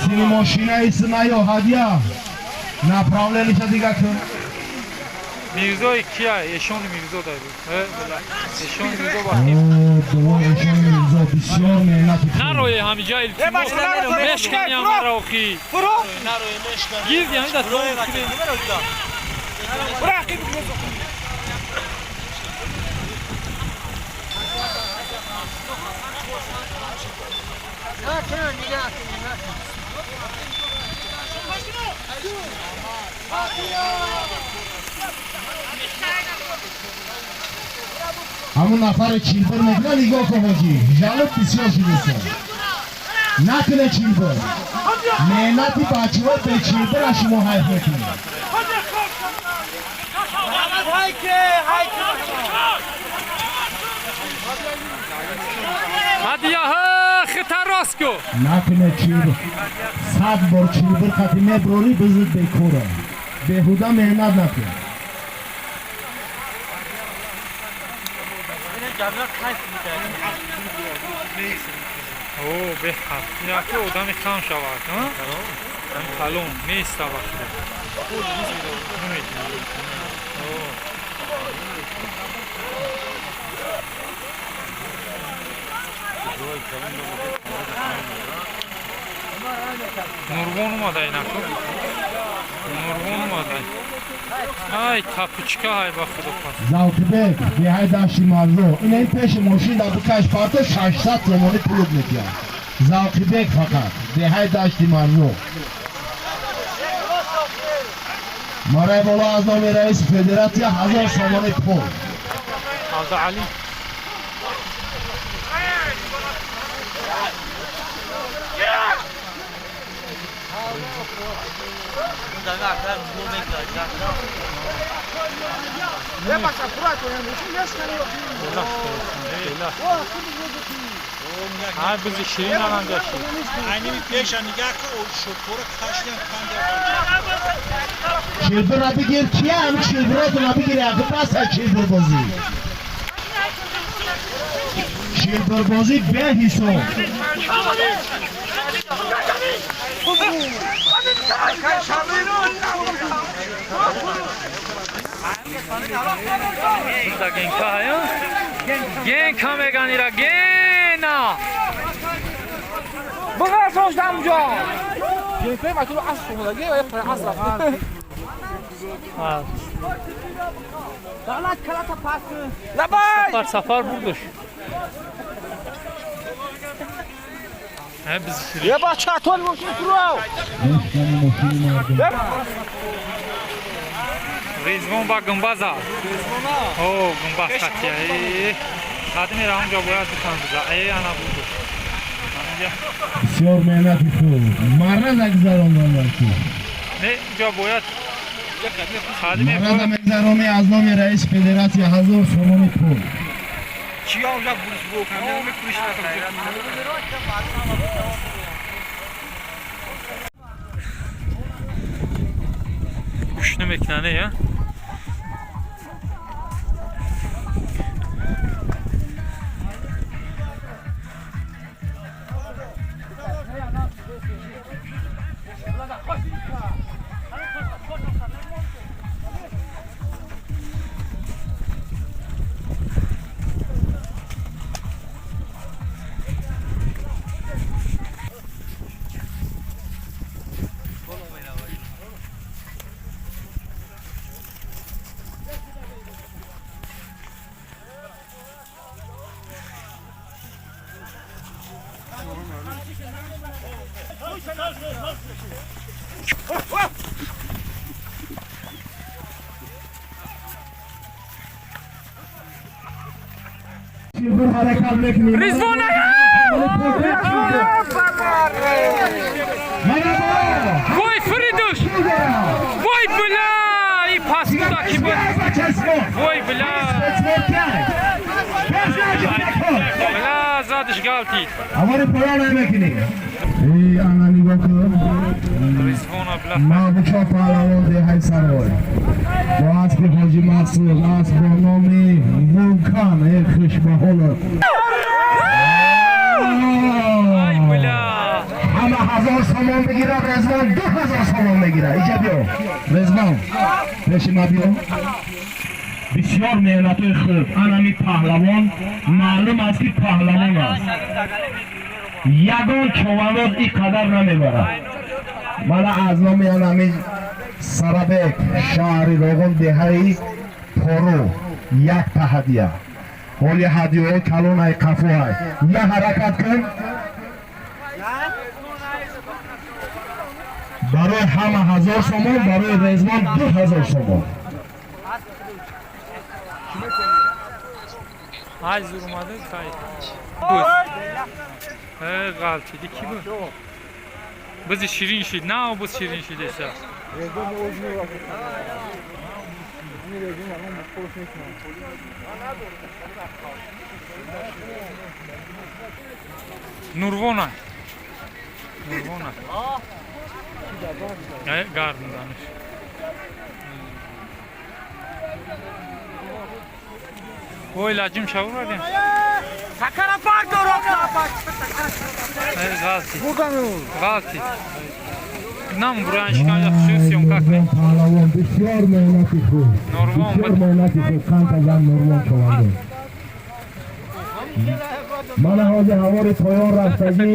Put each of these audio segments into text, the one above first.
Сини мошинаи синаё ҳадя. Направлениша дига кун. Мирзои кия? Эшони Мирзо дай буд. Эшони Мирзо бахи. О, эшони Мирзо бисёр меҳнати. Нарои ҳамиҷа илтимос. Мешкани ҳамаро охи. Фуро. Гирди ҳамида то. Фуро. Ҳамун нафаре чилбир мекуна, нигоҳ кун, ҳоҷӣ. Жалоб бисёр шудеса. Накуне чилбир. Меҳнати бачаҳо бе чилбира шумо ҳайф мекунед. Ҳадия хита рост ку. Накуне чилбир. 100 бор чилбир қати меброрӣ, бизид бекора. Беҳуда меҳнат накун. О, беҳад. Яке одами хам шавад, а? Калон неста вақте. Нурвон омада инаку. Нурвон омада. Ай, тапучка ай ба худо пас. Завқибек, деҳаи Дашти Марзо. Ин ин пеши мошин дар бикаш парто 600 сомонӣ пулут метиҳад. Завқибек фақат, деҳаи Дашти Марзо. Марай боло аз номи раиси федератсия 1000 сомонӣ пул. Али. Ай бизи ширин анандаши. Айними пеша нигоҳ ку, шутура кашидан канда. Чилбирра бигир, кия ҳам чилбиротона бигир, яки пас аз чилбирбозӣ. Чилбирбозӣ беҳисоб. Да генка ая? Генка меган ира гена. Бығар дамҷо. Генкаи матуро аср хондаги ва аср рафт. Давлат калата пас. Лабай! Сафар сафар бурдуш. Я бача тол мошин фуро. Резвон ба гумбаза. О, гумбаз хатия. Қадими ра онҷо бояд бикан биза. Э, ана бурдуш. Бисёр меҳнати хуб. Марраза гузарондан ку. Не, ҷо бояд қадими Марраза мегузаронӣ аз номи раиси федератсия 1000 сомонӣ пул. Чия онҷа буриш бу канда мекуриш. Гӯш намекунане, я? Чилбир ҳаракат мекунӣ. Ризвон Вой Фридуш! Вой бля! И паскуда ки буд. Вой бля! Бля, задаш галтид. Авари поён намекунӣ. Эй, ана нигоҳ кун. Ризвона бля. Мабучо паҳлавон деҳаи Сарой. Бо аспи Ҳоҷи Мақсуд, асп бо номи Вулкан. Эй, хуш ба ҳолат. Ай бля! Ҳама 1000 сомон. Сомон бигирад, Резвон 2000 сомон мегирад. Иҷа биё, Резвон, пеши ма биё. Бисёр меҳнатҳои хуб. Анами паҳлавон маълум аст, ки паҳлавон аст. Ягон човандоз ин қадар намебарад. Мана аз номи анами Сарабек, шаҳри Роғун, деҳаи Пору, якта ҳадия. Ҳоли ҳадияҳо калонай, қафоҳай. Я ҳаракат кун. Барои ҳама 1000 сомон, барои Резвон 2000 сомон. Ай, зур омада, кай буд. Ғалтиди, ки буд? Бизи ширин шид, на буз ширин шидеса. Нурвона. Нурвона. Гарданданаш. Ой, лаҷим шавурадем. Ғалти. Ғалти. Нам бураншикан яхши съёмка кунем. Паҳлавон бисёр меҳнати хуб. Нурвон. Бисёр меҳнати хуб. Қанта зан Нурвон човандоз. Мана ҳозир ҳавори поён рафтагӣ,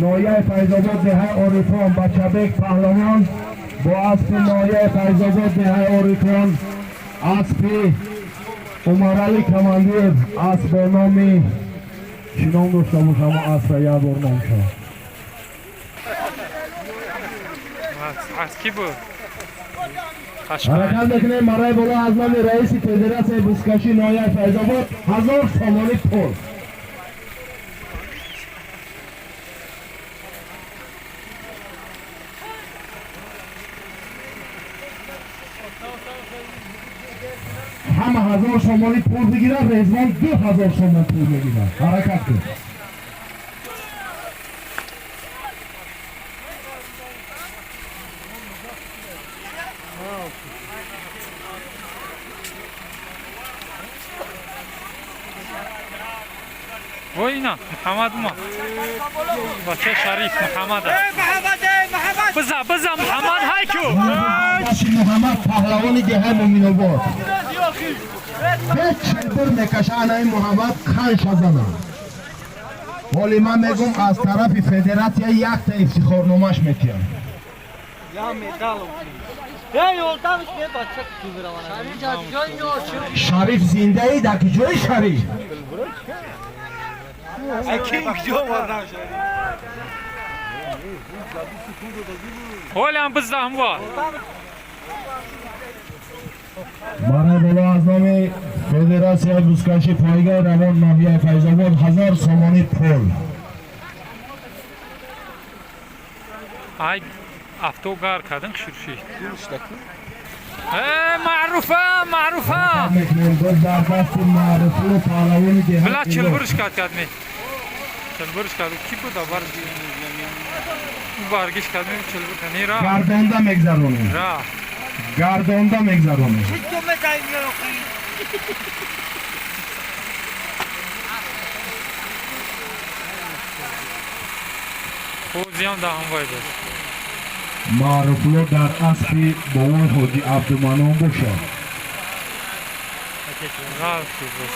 ноҳияи Файзобод, деҳаи Орифон, Бачабек паҳлавон бо аспи ноҳияи Файзобод, деҳаи Орифон, аспи Умарали Камандиев, асп бо номи чӣ ном дошта бошам, аспа як бор ном шавад. Аз ки буд? Қашқай. Ҳаракат мекунем барои боло. Аз номи раиси федератсияи бузкашӣ ноҳияи Файзобод 1000 сомонӣ пул. Ҳама 1000 сомонӣ пул бигирад, Резвон 2000 сомон пул мегирад. Ҳаракат кун. Вой, ина Муҳаммад ма. Бача Шариф Муҳаммад аст. Биза, биза, Муҳаммад ҳайку. Муҳаммад паҳлавони деҳаи Муминобод. Бе чилбир мекаша анаи Муҳаммад, қанша зана. Ҳоли ман мегум, аз тарафи федератсия якта ифтихорномаш метиҳам. Я медал. Я yoldamış ne бача Шариф зиндаи? Дар куҷои Шариф? Ки куҷо вардан шади? Ҳолиам биза ҳамва. Барои боло аз номи федератсияи бузкашӣ пойгоҳи Равон, ноҳияи Файзобод, 1000 сомонӣ пул. Ай, автогар кардин, шуршид. Маъруфа, Маъруфа. Мекунем боз дар дасти Маъруфу паҳлавони Била деҳаи чилбурш кард кардми. Чилбурш кард. Ки буд бар? Баргиш кард, чилбур кард. Ра. Гардонда мегзаронем. Ра. Гардонда мегзаронем. Чӣ метайм ёхи? Ҳозиам да ҳамвай буд. Маъруфулло дар аспи бобои Ҳоҷи Абдуманон бошад. Ғалти буд.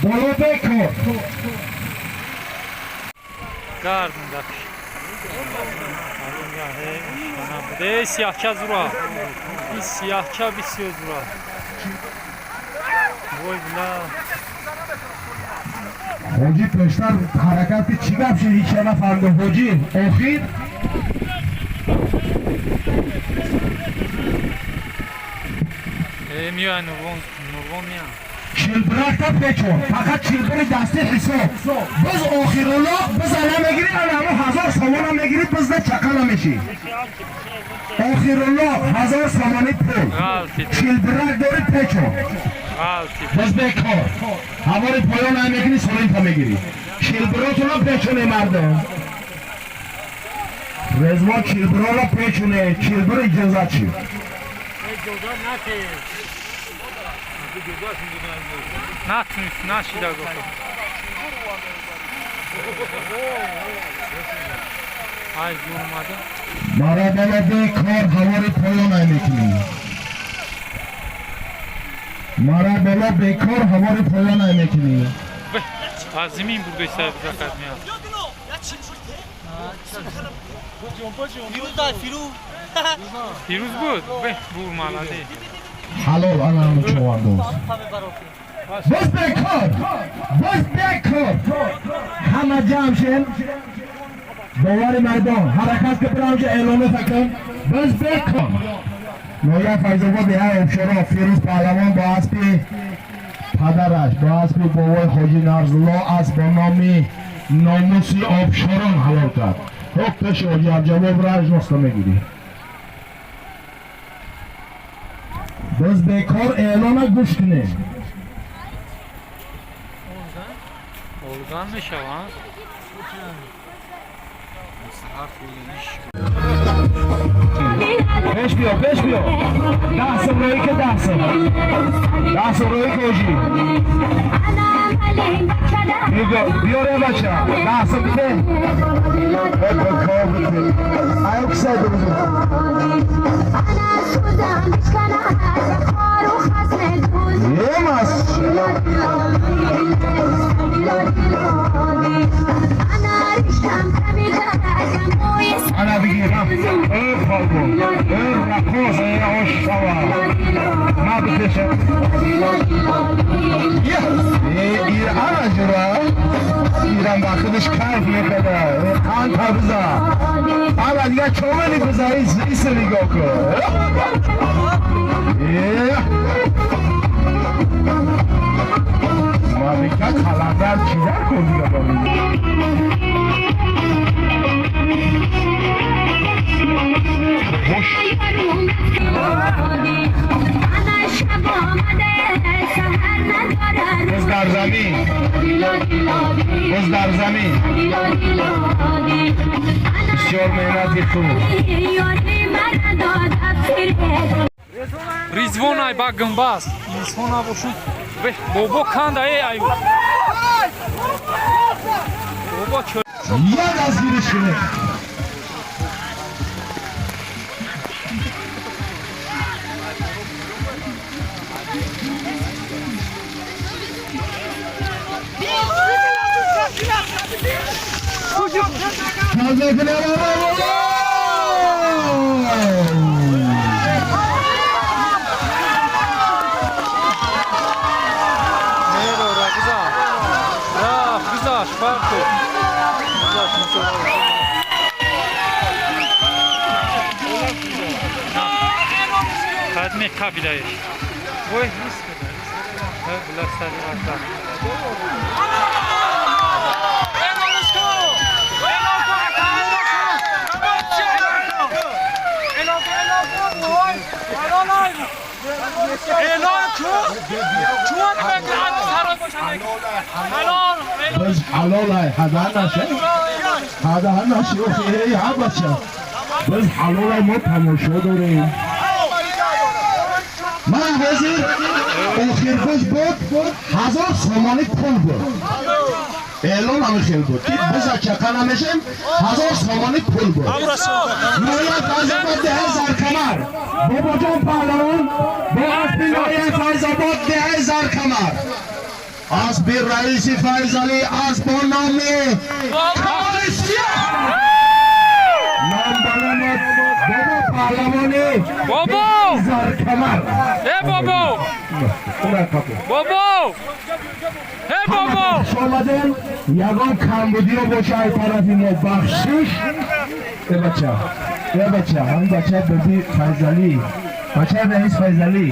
Боло бекор. Гардонда. Эй, сияҳча зура. И сияҳча бисёр зура. Вой, била. Ҳоҷӣ, пештар ҳаракат ки чӣ гап шуд, ҳеҷ нафаҳмидам, ҳоҷӣ, охир. Э, миёй, Нурвон, Нурвон миён. Чилбиракта печон, фақат чилбири дасти ҳисоб. Биз охирулло биза намегирӣ, ана ҳамо 1000 сомона мегирӣ, бизда чақа намешӣ. Охирулло 1000 сомонӣ пул. Ғалти. Чилбирак дорӣ, печон. Ғалти. Боз бекор ҳавори поён ай мекунӣ, солинта мегирӣ. Чилбиротуна печоне, мардум. Резвон чилбирона печоне, чилбир иҷозат шид. Натунист, нашида гуфт. Ай зур омада. Мара бала бекор ҳавори поён ай мекунӣ. Мара бала бекор ҳавори поён ай мекунӣ. Аз зимин бурдои сай биза қадмия. Фирӯз буд? Бе, бур малади. Ҳалол анаму човандоз. Боз бекор! Боз бекор! Ҳама ҷамъ шен. Бовари майдон. Ҳаракат ки биравҷа эълоно такун. Боз бекор! Ноя Файзобод деҳаи Обшоро Фирӯз паҳлавон бо аспи падараш, бо аспи бобои Ҳоҷи Нарзулло асп бо номи номуси Обшорон ҳалол кард. Ҳок пеши Ҳоҷи Абҷабоб ражноста мегирӣ. Боз бекор эълона гӯш кунем. Олган мешаванд. Пеш биё, пеш биё. 10 сом роӣ ки 10 сом. 10 сом роӣ ки ҳоҷӣ. Биёре бача. 10 сом бите. Аю кисай дурузу. Емас. Ана бигир. Эй палбон. Эй рақос, эй ошсава. Ма бикеша. Ир ана ҷура. Ирам ба худаш кайф мекарда. Қанта биза. Ана дига чомани биза, иса нигоҳ кун. Мамликат қаландар чизар кун дига бо боз дар замин, боз дар замин. Бисёр меҳнати хуб. Ризвон ай ба гумбаз. Инсон набошун. Бе, бобо канда эй ай. Бобо чо Я дастгириш кунем. Мерора гузар. Рафт, гузашт, фарқ кун. Гузашт, инсон. Қадми қабидаеш. Ой, била сари азда. Боз ҳалолай, ҳада наша. Ҳада наша, эй ҳа бача. Боз ҳалолай мо тамошо дорем. Ман ҳозир охирбоз буд 1000 сомонӣ пул буд. Эълон ҳамин хел буд ки биза чақа намешем 1000 сомонӣ пул буд. Ноя Файзобод деҳаи Заркамар. Бобоҷон паҳлавон бо аспи Ноя Файзобод деҳаи Заркамар. Аспи раиси Файзалӣ асп бо номи Камоли Сиёҳ. Ном ба номи бобо паҳлавони Бобо! Заркамар. Э бобо! Бобо! Э бобо! Хуш омадем. Ягон камбудиё боша ай тарафи мо бахшиш. Э бача, э бача, ҳамин бача боби Файзалӣ. Бачаи раис Файзалӣ.